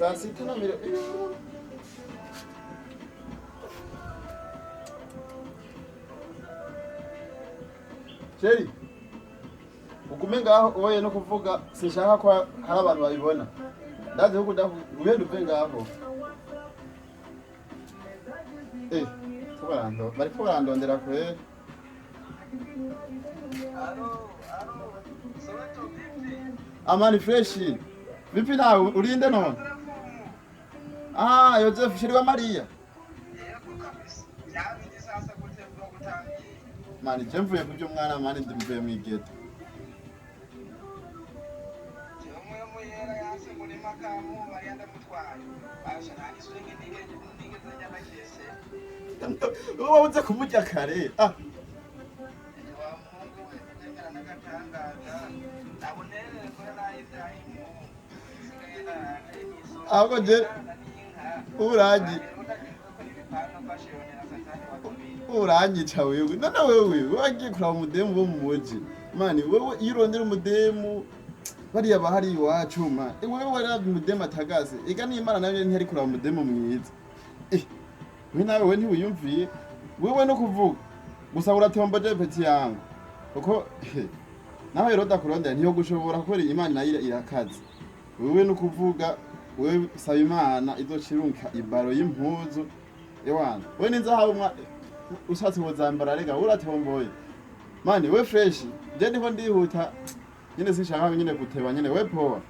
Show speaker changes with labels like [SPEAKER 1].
[SPEAKER 1] Saa sita na miro Chéri, ugume ngaho oye no kuvuga sinshaka ko hari abantu babibona. Ndazi ko ugenda uve ngaho. Eh, ko bariko barandondera kweri.
[SPEAKER 2] Alo, alo, Soweto vipi?
[SPEAKER 1] Amani fresh. Vipi nawe urinde none? Ah, Joseph shiriwa Maria.
[SPEAKER 2] Yego kabisa. Byabindi sasa gute bwo gutangiye.
[SPEAKER 1] Mani je mvuye kubyo mwana mani ndimvuye mu igeto.
[SPEAKER 2] Jewe muyera yanse muri makamu Mariya ndamutwaye. Basha nta niswenge nigeze nigeze nyabakese.
[SPEAKER 1] Wowe uze kumurya kare. Ah,
[SPEAKER 2] Wa muhungu we kwemera n'agatangaza. Nabonerere ko nayizahimu. Sigaye narakaye n'isoni.
[SPEAKER 1] Ahubwo je
[SPEAKER 2] N'inka.
[SPEAKER 1] urangi uranyica wewe. None wewe wagiye kuraba umudemu wo mu muji. Mani wewe iyo urondera umudemu bariya bahari iwacu ma. Wewe warabye umudemu atagaze. Ega n'Imana nayo ntiyari kuraba umudemu mwiza. Eh, we nawe we ntiwiyumviye. Wewe no kuvuga. Gusa uratomboje petit yangu. Kuko nawe rero ndakurondera ntiyo gushobora kubera Imana nayo irakaze. Wewe no kuvuga wewe saba Imana izocirunka ibaro y'impuzu. Ewana, we ninzahabu mwa ushatse wozambara rega uratomboye. Mani we fresh, je ndiko ndihuta nyine sinshaka nyine guteba nyine we poa.